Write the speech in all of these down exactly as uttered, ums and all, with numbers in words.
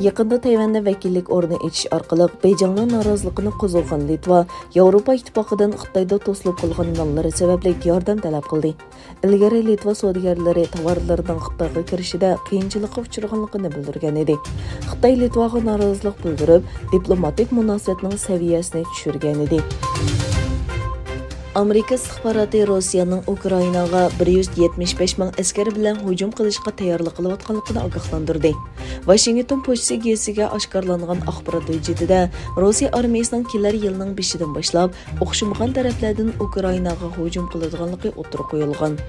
يېقىندا تەيۋەندە ۋەكىللىك ئورنى ئېچىش ئارقىلىق بېيجىڭنىڭ نارازىلىقىنى قوزغىغان لىتۋا ياۋروپا ئىتتىپاقىدىن خىتايدا توسۇلۇپ قالغان نانلىرى سەۋەبلىك ياردەم تەلەپ قىلدى. ئىلگىرى لىتۋا سودىگەرلىرى تاۋارلىرىنىڭ خىتايغا كىرىشىدە قىيىنچىلىققا ئۇچرىغانلىقىنى بىلدۈرگەن ئىدى. خىتاي لىتۋاغا نارازىلىق بىلدۈرۈپ، دىپلوماتىك مۇناسىۋەتنىڭ سەۋىيەسىنى چۈشۈرگەن ئىدى. ئامېرىكا ئىستىخباراتى روسىيەنىڭ ئۇكرائىناغا بىر يۈز يەتمىش بەش مىڭ ئەسكەر بىلەن ھۇجۇم قىلىشقا تەييارلىق قىلىۋاتقانلىقىنى ئاگاھلاندۇردى. ۋاشىنگتون پوچتىسى گېزىتىگە ئاشكارىلانغان ئاخبارات ھۆججىتىدە روسىيە ئارمىيىسىنىڭ كېلەر يىلنىڭ بېشىدىن باشلاپ ئوخشىمىغان تەرەپلەردىن ئۇكرائىناغا ھۇجۇم قىلىدىغانلىقى ئوتتۇرىغا قويۇلغان.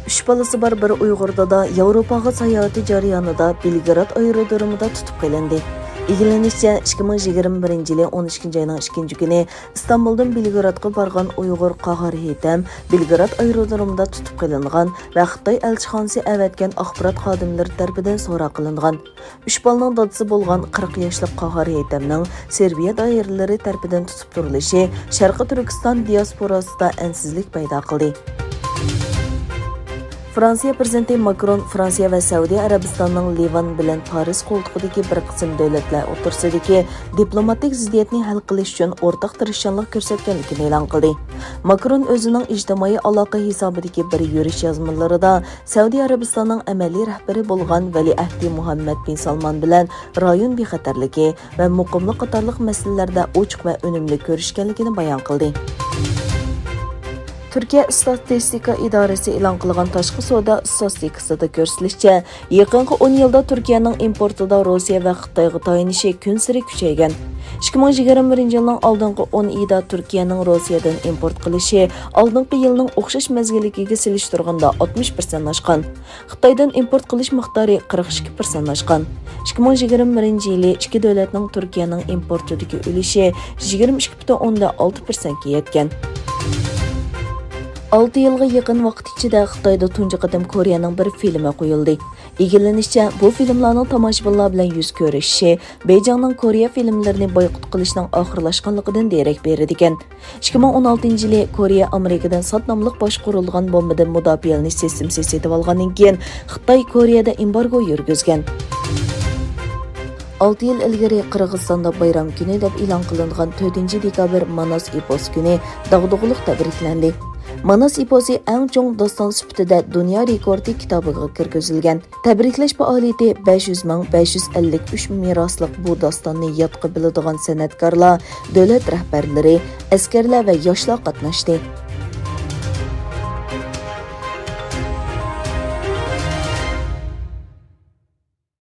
ئۈچ بالىسى بار بىر ئۇيغۇر دادا ياۋروپاغا ساياھىتى جەريانىدا بېلگراد ئايرودرومىدا تۇتۇپ قېلىندى. ئىگىلىنىشىچە، ئىككى مىڭ يىگىرمە بىرىنچى يىلى ئون ئىككىنچى ئاينىڭ ئىككىنچى كۈنى ئىستانبۇلدىن بېلگرادقا بارغان ئۇيغۇر قاھار ھېيتەم بېلگراد ئايرودرومىدا تۇتۇپ قېلىنغان ۋە خىتاي ئەلچىخانىسى ئەۋەتكەن ئاخبارات خادىملىرى تەرىپىدىن سوراق قىلىنغان. ئۈچ بالىنىڭ دادىسى بولغان قىرىق ياشلىق قاھار ھېيتەمنىڭ سېربىيە دائىرىلىرى تەرىپىدىن تۇتۇپ تۇرۇلۇشى شەرقىي تۈركىستان دىياسپوراسىدا ئەنسىزلىك پەيدا قىلدى. فرانسىيە پىرېزىدېنتى ماكرون فرانسىيە ۋە سەئۇدى ئەرەبىستاننىڭ لىۋان بىلەن پارس قولتۇقىدىكى بىر قىسىم دۆلەتلەر ئوتتۇرىسىدىكى دىپلوماتىك زىددىيەتنى ھەل قىلىش ئۈچۈن ئورتاق تىرىشچانلىق كۆرسەتكەنلىكىنى ئېلان قىلدى. ماكرون ئۆزىنىڭ ئىجتىمائىي ئالاقە ھېسابىدىكى بىر يۈرۈش يازمىلىرىدا سەئۇدى ئەرەبىستاننىڭ ئەمەلىي رەھبىرى بولغان ۋەلىئەھدى مۇھەممەد بىن سالمان بىلەن رايون بىخەتەرلىكى ۋە مۇقىملىق قاتارلىق مەسىلىلەردە ئوچۇق ۋە ئۈنۈملۈك كۆرۈشكەنلىكىنى بايان قىلدى. تۈركىيە ئىستاتىستىكا ئىدارىسى ئېلان قىلغان تاشقى سودا ئىستاتىستىكىسىدا كۆرسىتىلىشىچە، يېقىنقى ئون يىلدا تۈركىيەنىڭ ئىمپورتىدا روسىيە ۋە خىتايغا تايىنىشى كۈنسېرى كۈچەيگەن. ئىككى مىڭ يىگىرمە بىرىنچى يىلنىڭ ئالدىنقى ئون ئېيىدا تۈركىيەنىڭ روسىيەدىن ئىمپورت قىلىشى ئالدىنقى يىلنىڭ ئوخشاش مەزگىلىگە سېلىشتۇرغاندا ئاتمىش پىرسەنت ئاشقان. خىتايدىن ئىمپورت قىلىش مىقدارى قىرىق ئىككى پىرسەنت ئاشقان. ئىككى مىڭ يىگىرمە بىرىنچى يىلى ئىككى دۆلەتنىڭ تۈركىيەنىڭ ئىمپورتىدىكى ئۈلۈشى يىگىرمە ئىككى پۈتۈن ئوندىن ئالتە پىرسەنتكە يەتكەن. ئالتە يىلغا يېقىن ۋاقىت ئىچىدە خىتايدا تۇنجى قېتىم كورېيەنىڭ بىر فىلىمى قويۇلدى. ئىگىلىنىشىچە، بۇ فىلىملارنىڭ تاماشىبىنلار بىلەن يۈز كۆرۈشۈشى بېيجىڭنىڭ كورېيە فىلىملىرىنى بايقۇت قىلىشنىڭ ئاخىرلاشقانلىقىدىن دېرەك بېرىدىكەن. ئىككى مىڭ ئون ئالتىنچى يىلى كورېيە ئامېرىكىدىن سات ناملىق باشقۇرۇلغان بومبىدىن مۇداپىئەلىنىش سىستېمىسى سېتىۋالغاندىن كېيىن، خىتاي كورېيەدە ئېمبارگو يۈرگۈزگەن. ئالتە يىل ئىلگىرى قىرغىزىستاندا بايرام كۈنى دەپ ئېلان قىلىنغان تۆتىنچى دېكابىر ماناس ئېپوس كۈنى داغدۇغىلىق تەبرىكلەندى. ماناس ئېپوسى ئەڭ چوڭ داستان سۈپىتىدە دۇنيا رېكورتى كىتابىغا كىرگۈزۈلگەن. تەبرىكلەش پائالىيىتى بەش يۈز مىڭ بەش يۈز ئەللىك ئۈچ مىراسلىق بۇ داستاننى يادقا بىلىدىغان سەنئەتكارلار، دۆلەت رەھبەرلىرى، ئەسكەرلەر ۋە ياشلار قاتناشتى.